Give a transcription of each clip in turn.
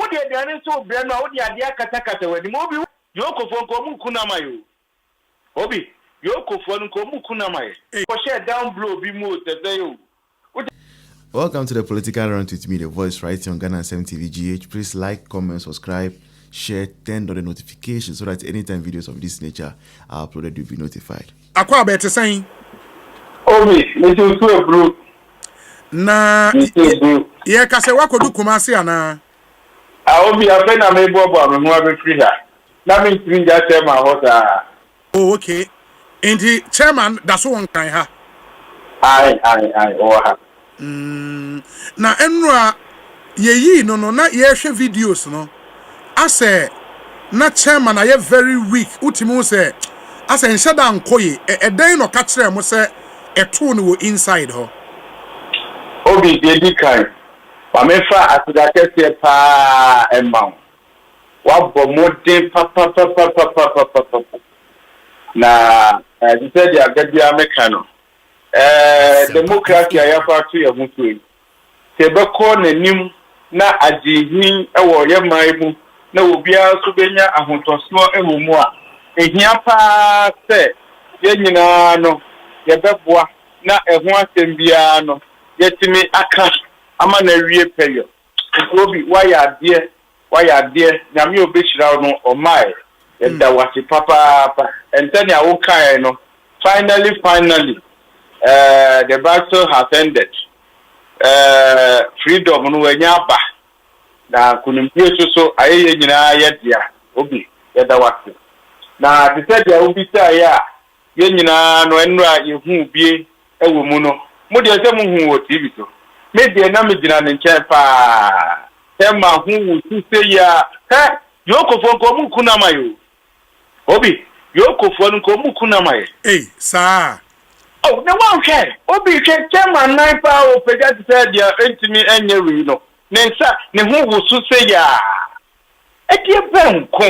Wode aduane nso rebrɛ no a, wode adeɛ akatakata w'anim. Obi, Yokofoɔ nka wɔn reku no ama yɛ o. Obi, Yokofoɔ no nka wɔn reku no ama yɛ. Kɔhyɛɛ down blow bi mu o, sɛ sɛn o. Wote. Welcome to the Political Rant with me, the voice, right here on Ghana 7 TV GH. Please like, comment, subscribe, share, turn on the notification so that anytime videos of this nature are uploaded, you'll be notified. Akɔ abɛ te sɛn? Obi, mete nsu aburu. Na Mete aburu. yɛka sɛ woakɔdu Kumasi anaa? Ah, Obi, afei na meboaboa me ho abɛfiri ha. Na mentumi ngya chairman hɔ saa. Oh, okay. Nti chairman da so wɔ Nkran ha? Ae, ae, ae, ɔwɔ ha. Na nnora yɛyii no no na yɛrehwɛ videos no asɛ na chairman ayɛ very weak, wotumi hu sɛ asɛ nhyɛ da nkɔ ye. Ɛdɛn na ɔka kyerɛɛ mo sɛ ɛtoo no wɔ inside hɔ? Obi, deɛ ɛdi kan, ma memfa aseda kɛseɛ paa mma wo. Woabɔ mmɔden papapapapapapapa. Na te sɛ deɛ da biara meka no, democracy a yɛafa ato yɛn ho so yi, sɛ ɛbɛkɔ n'anim na agye hin wɔ yɛn man mu na obiara nso bɛnya ahotɔsoɔ wɔ mu a, ɛhia paa sɛ yɛn nyinaa no yɛbɛboa na ɛho asɛm biara no yɛatumi aka ama no awie pɛyɔ. Nti Obi, woayɛ adeɛ, woayɛ adeɛ, Nyame a ɔbɛhyira wo no ɔmmaeɛ. Yɛda wo ase papaapa. And sɛnea wokaeɛ no, finally finally, the battle has ended. Freedom no wanya aba. Na nkonimdie nso so ayɛ yɛn nyinaa yɛ dea. Obi, yɛda wo ase. Na te sɛ deɛ wobisaeɛ a yɛn nyinaa no nnora yɛhuu bie wɔ mu no, mo deɛ sɛ mohuu wɔ TV so. Me deɛ na megyina ne nkyɛn paa. Sɛ ma ho wusu sei a, hɛ, Yokofoɔ nka wɔn reku no ama yɛ o. Obi, Yokofoɔ no nka wɔn reku no ama yɛ. Ei, saa? Oh, na woanhwɛ? Obi, hwɛ chairman nan paa ɔpagya te sɛ deɛ ɛntumi nyɛ wei no, ne nsa, ne ho woso sei a. Ɛdeɛ bɛn nko?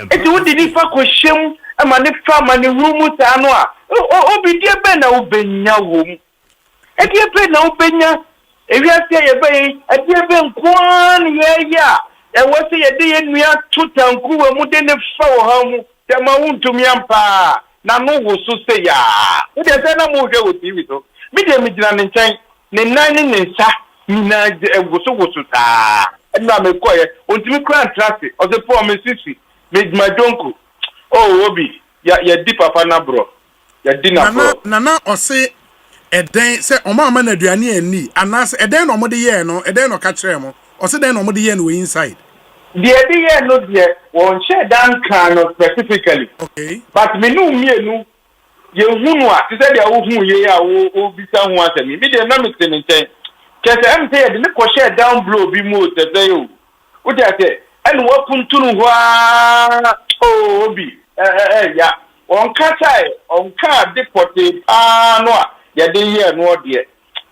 Enti wode nipa kɔhyɛ mu ma no fa amanehunu mu saa no a, obi, deɛ bɛn na wobɛnya wɔ mu? Ɛdeɛ bɛn na wobɛnya? Ewiase a yɛbɛyɛ yi, ɛdeɛ bɛn nko ara na yɛreyɛ a ɛwɔ sɛ yɛde yɛn nua to tankuwa mu de no fa ɔhaw mu? Sɛ ma wontumi ampa a, n'ano woso sei a. Wo deɛ sɛ na mohwɛ wɔ TV so. Me deɛ megyina ne nkyɛn, ne nan ne ne nsa nyinaa wosowoso saa. Ɛnna mekɔeɛ, ɔntumi koraa ntra ase. Ɔse, Paul, me sisi, me madwonku. Oh, Obi, yɛadi papa no aborɔ. Yɛadi no Nana aborɔ. Nana ɔse ɛdɛn sɛ ɔmo amma no aduane anni anaasɛ ɛdɛn na ɔmo de yɛɛ no, ɛdɛn na ɔka kyerɛɛ mo? Ɔse dɛn na ɔmo de yɛɛ no wɔ inside? Deɛ yɛde yɛɛ no deɛ wɔnhyɛɛ da nkaa no specifically but me ne wo mmienu yɛhu no a te sɛ deɛ wohuu yei a wobisa ho asɛm yi, me deɛ na mete ne nkyɛn kyerɛ sɛ ɛm sɛ yɛde no kɔhyɛɛ down blow bi mu o sɛ sɛn o, wote aseɛ, ɛna wakuntunu hɔ ara oo obi ɛɛya ɔnkasae, ɔnkaa ade pɔtee paa no a yɛde yɛɛ noɔ deɛ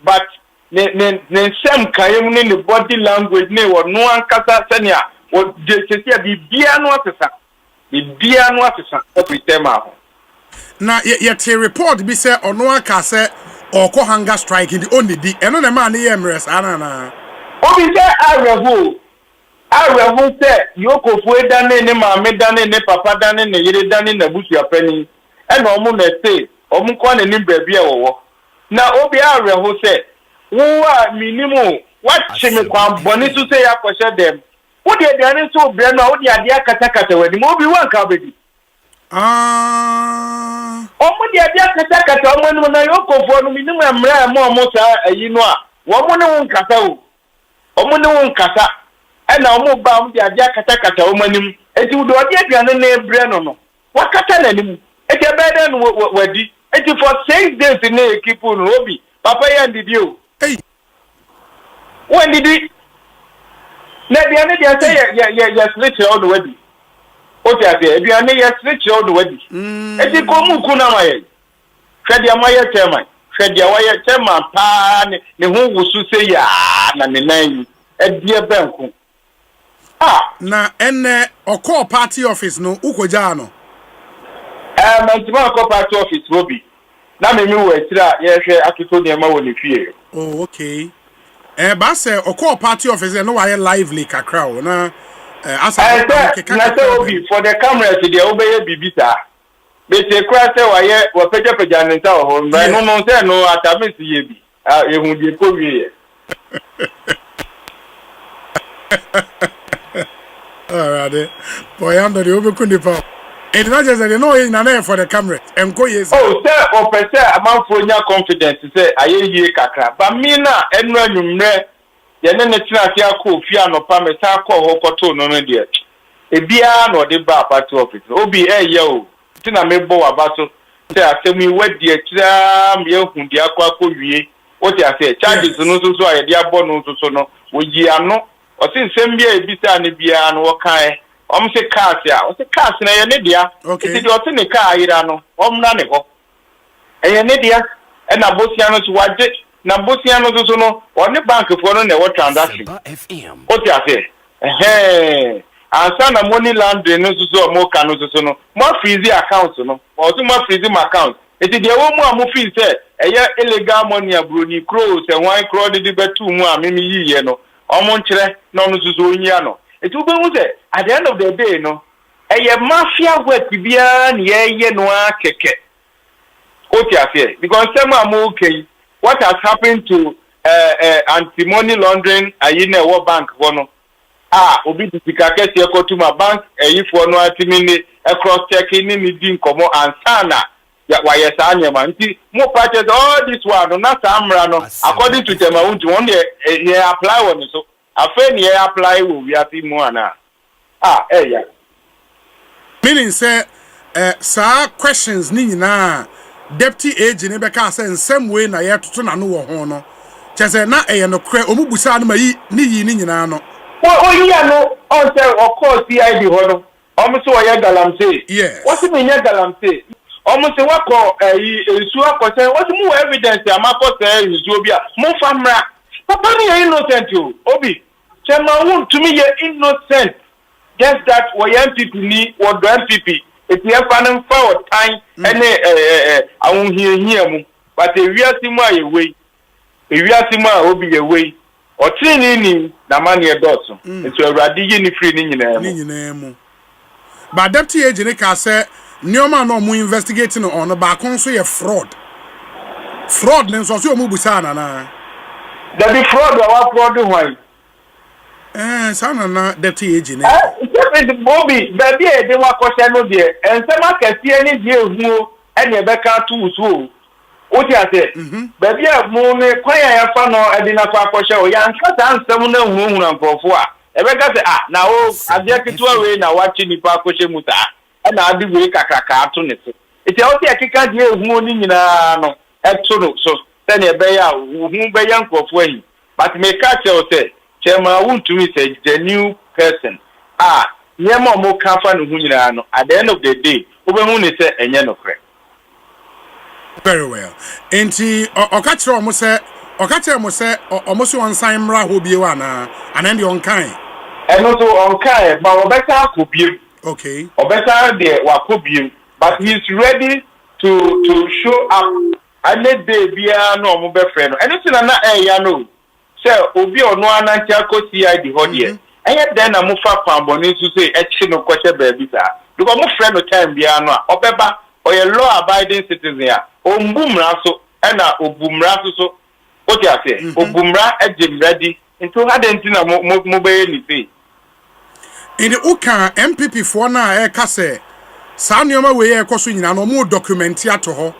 but ne ne ne nsɛm kaeɛ mu ne ne body language ne ɔno ankasa sɛnea ɔde sɛsi a biribiara no asesa, biribiara no asesa afiri Thelma ho. Na yɛ yɛtee report bi sɛ ɔno ara kaa sɛ ɔrekɔ hunger strike nti ɔnnidi, ɛno na ɛmaa no yɛɛ mmerɛ saa no anaa? Obi sɛ awerɛho o, awerɛho sɛ Yoko fue dane ne maame dane ne papa dane ne yere dane n'abusuapanin ɛna ɔmo na ɛse ɔmo nkoa na nim baabi a wɔwɔ. Na obi awerɛho sɛ, wo a mennim wo, woakye me kwan bɔne so sei akɔhyɛ dɛm. Wode aduane nso rebrɛ no a, wode adeɛ akatakata w'anim. Obi, woanka wobɛdi. Ah. Wɔn de adeɛ akatakata wɔn anim, na Yokofoɔ no, mennim mmara a ɛma wɔn saa ayi no a, wɔn ne wo nkasa o. Wɔn ne wo nkasa. Ɛna wɔn ba a, wɔde adeɛ akatakata wɔn anim. Enti wode ɔde aduane no rebrɛ no no, Wakata n'anim. Enti ɛbɛyɛ dɛn na wadi? Enti for 6 days na yɛkeepoo no, Obi, papa yi andidi o. Ei! Wandidi. Na aduane deɛ sɛ yɛ yɛ yɛ yɛsere kyerɛ wo na wadi. Wote aseɛ? Aduane yɛsere kyerɛ wo na wadi. Enti kɔn mu ku no ama yɛn. Hwɛ deɛ moayɛ chairman. Hwɛ deɛ wayɛ chairman paa ne ne ho woso sei aa na ne nan yi. Ɛdeɛ bɛnko. Ah! Na ɛnnɛ ɔkɔɔ party office no wo kɔgyaa no? Ɛɛ mantumi ankɔ party office hɔ bi. Na me me wɔ akyire a yɛrehwɛ atoto nneɛma wɔ ne fie. Oh okay. Eh, ba sɛ ɔkɔɔ party office dɛ na wayɛ lively kakra o, na eh, asɛ Ɛɛ sɛ ahokeka na sɛ kakra Obi bam. for the cameras deɛ wobɛyɛ biribi saa. Mete koraa sɛ wayɛ wapagyapagya ne nsa wɔ hɔ mbrɛ no no sɛ no Atamis yɛ bi a yɛhu deɛ ɛkɔ wie yɛ. Awurade, Bɔyandɔ deɛ wobɛku nipa o. Enti na kyerɛ sɛ deɛ na ɔyɛ nyinaa na ɛyɛ for the cameras, ɛnkɔ yie saa. Oh sɛ ɔpɛ sɛ amanfoɔ nya confidence sɛ ayɛ yie kakra but me na ɛno anwummerɛ yɛne no tena ase akɔ ofie anɔpa mesan kɔɔ hɔ kɔtoo no no deɛ ebiara na ɔde baa party office no Obi ɛyɛ o nti na mebɔ w'aba so sɛ asɛm yi woadi akyire ara ma yɛahu deɛ akɔ akɔwie wote aseɛ charges no nso so a yɛde abɔ no nso so no wɔyii ano ɔse nsɛm bi a yɛbisaa no biara no wɔkaeɛ wɔn se cars a ɔse cars no ɛyɛ ne dea nti deɛ ɔse ne car ayera no ɔmmra ne hɔ Ɛyɛ ne dea. Ɛna bosea no nso wagye. Na bosea no nso so no, ɔne bankfoɔ no na ɛwɔ transaction. Wote aseɛ? Ɛhɛɛ. Ansa na money laundering no nso so a wɔka no nso so no, mo afreeze account no. Wɔse mo afreeze mo account. Nti deɛ ɛwɔ mu a mo feel sɛ ɛyɛ illegal money a buroni koro o, sɛ hwan korɔ de de bɛtoo mu a me meyiiɛ no, wɔn nkyerɛ na ɔno nso so ɔnyi ano. Nti wobɛhu sɛ at the end of the day no, Ɛyɛ mafia work biara na yɛyɛ no ara kɛkɛ. Wote aseɛ? Because nsɛm a moreka yi, what has happened to eh, eh, anti-money laundering ayi na ɛwɔ bank hɔ no a obi de sika kɛseɛ kɔto mu a bank ayifoɔ no atumi ne cross check ne ne di nkɔmmɔ ansa na wayɛ saa nneɛma nti mo pa kyerɛ sɛ all this while no na saa mmara no according to Tema Wontumi wɔn deɛ yɛn apply wɔ ne so afei ne yɛ apply wɔ wiase mu anaa? Ah ɛya. Meaning sɛ eh, saa questions ne nyinaa a Deputy AG no bɛkaa sɛ nsɛm wei na yɛretoto n'ano wɔ ho no, kyerɛ sɛ na ɛyɛ nokorɛ, wɔn busaa no ma yi ne yii ne nyinaa ano. Oyi ano, ɔn sɛ ɔkɔɔ CID hɔ no, ɔmo se ɔyɛ galamsey. Wɔse menyɛ galamsey. Ɔmo se wakɔ ɛyi nsuo akɔsɛe, wɔse mowɔ evidence a makɔ sɛe nsuo bi a, momfa mmra. Papa no yɛ innocent o, Obi. Kyɛ ma wo ntumi yɛ innocent just that wɔyɛ NPP ni wɔdɔ NPP eti ɛfa no nfa ɔtan ɛne ɛɛ ahohiahia mu but ewiase mu a yɛwɔ yi ewiase mu a obi yɛwɔ yi ɔtreneeni n'amaneɛ dɔɔso nso Awurade yi no firi ne nyinaa Ne mu. nyinaa mu. But deputy AG no kaa sɛ nneɛma a na wɔn investigate no on no baako nso yɛ fraud. Fraud no nso ɔse wɔn busaa no anaa? Dabi fraud a wa fraud hwan? Ɛɛ saa na na deputy AG no ka. Ɛɛ Obi baabi a yɛde wo akɔhyɛ no deɛ nsɛm akɛseɛ ne deɛ ehuo ɛna ɛbɛka ato wo so o. Wote aseɛ? Baabi a mo ne kwan a yɛafa no de no akɔ akɔhyɛ hɔ, yɛanka saa nsɛm no anhunahuna nkurɔfoɔ a, yɛbɛka sɛ, Ah, na wo, adeɛ ketewa wei na woakye nnipa akɔhyɛ mu saa, ɛna ade wei kakraka ato ne so. Enti ɛwɔ sɛ yɛkeka deɛ ɛhu no nyinaa no to no so sɛdeɛ ɛbɛyɛ a wo ho bɛyɛ nkurɔfoɔ ahi. But meka akyerɛ wo sɛ, Chairman wontumi sɛ genuine person a nneɛma a wɔka afa ne ho nyinaa no, at the end of the day, wobɛhu no sɛ ɛnyɛ nokorɛ. Very well. Enti ɔka kyerɛ wɔn sɛ, ɔka kyerɛɛ mo sɛ wɔn se ɔnsan mmra hɔ bio anaa? Anaa ɛndeɛ ɔnkae? Ɛno nso ɔnkae, but ɔbɛsan akɔ bio. Okay. Ɔbɛsan deɛ wakɔ bio, but he is ready to to show up any day biara na wɔn bɛfrɛ no. Ɛno nti na na ɛɛya no o. Sɛ obi a ɔno ara nante akɔ CID hɔ deɛ, ɛyɛ dɛn na mofa kwan bɔne so sei kye no kɔhyɛ baabi saa? Because mofrɛ no time biara no a, ɔbɛba. Ɔyɛ law abiding citizen a, ɔmbu mmara so, ɛna ɔbu mmara nso so. Wote aseɛ? Ɔbu mmara, gye mmara di. Nti adɛn nti na mo, mo, mobɛyɛ no sei? Enti woka NPP foɔ no a ɛreka sɛ saa nneɛma wei a ɛrekɔ so nyinaa no wɔn redɔkumɛnti ato hɔ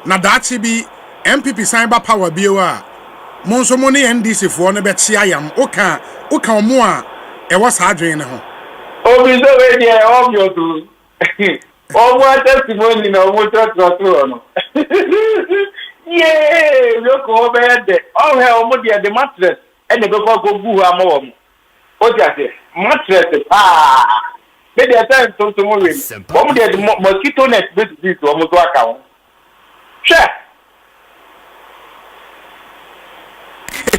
na daakye bi NPP san ba power bio a mo nso mo ne NDC foɔ no bɛkye ayam woka woka wɔn a ɛwɔ saa adwene no ho. Obi sɛ wei deɛ ɛyɛ obvious o. Wɔn a testimony na wɔn kyerɛkyerɛ soro hɔ no. Yee! Yoko hɔ bɛyɛ dɛ. Ɔhwɛ wɔn deɛ de mattress ɛna ɛbɛkɔ akɔgu hɔ ama wɔn. Wote aseɛ? Mattress paa. Me deɛ sɛ ntontom we me. Wɔn deɛ de mosquito net bɛsisi wɔn so aka ho. Hwɛ!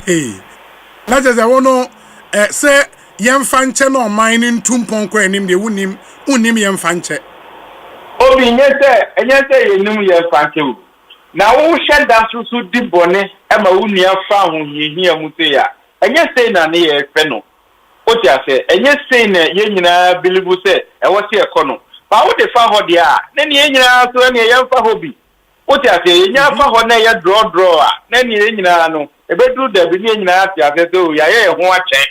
Hey. Na kyerɛ sɛ wo no eh, sɛ yɛmfa nkyɛ na ɔman no ntu mpɔn kɔ anim deɛ wonnim, wonnim yɛmfa nkyɛ. Obi, nyɛ sɛ, ɛnyɛ sɛ yɛnnim yɛmfa nkyɛ o. Na wohyɛ da nso so di bɔne ma wo nua fa ahohiahia mu sei a. Ɛnyɛ sei na ne yɛhwɛ no. Wote aseɛ? Ɛnyɛ sei na yɛn nyinaa believe sɛ ɛwɔ sɛ yɛkɔ no. Ba wode fa hɔ deɛ a, ne neɛ yɛn nyinaa so ɛneɛ yɛmfa hɔ bi. Wote aseɛ? Yɛnya fa hɔ na ɛyɛ draw draw a, na neɛ yɛn nyinaa no, ɛbɛduru dabi ne yɛn nyinaa te aseɛ sɛ o, yɛayɛ yɛn ho akyɛ.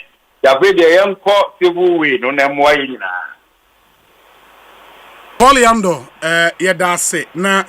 Yɛafei deɛ yɛnkɔ civil way no na ɛmmoa yɛn nyinaa. Paul Yando, yɛda ase na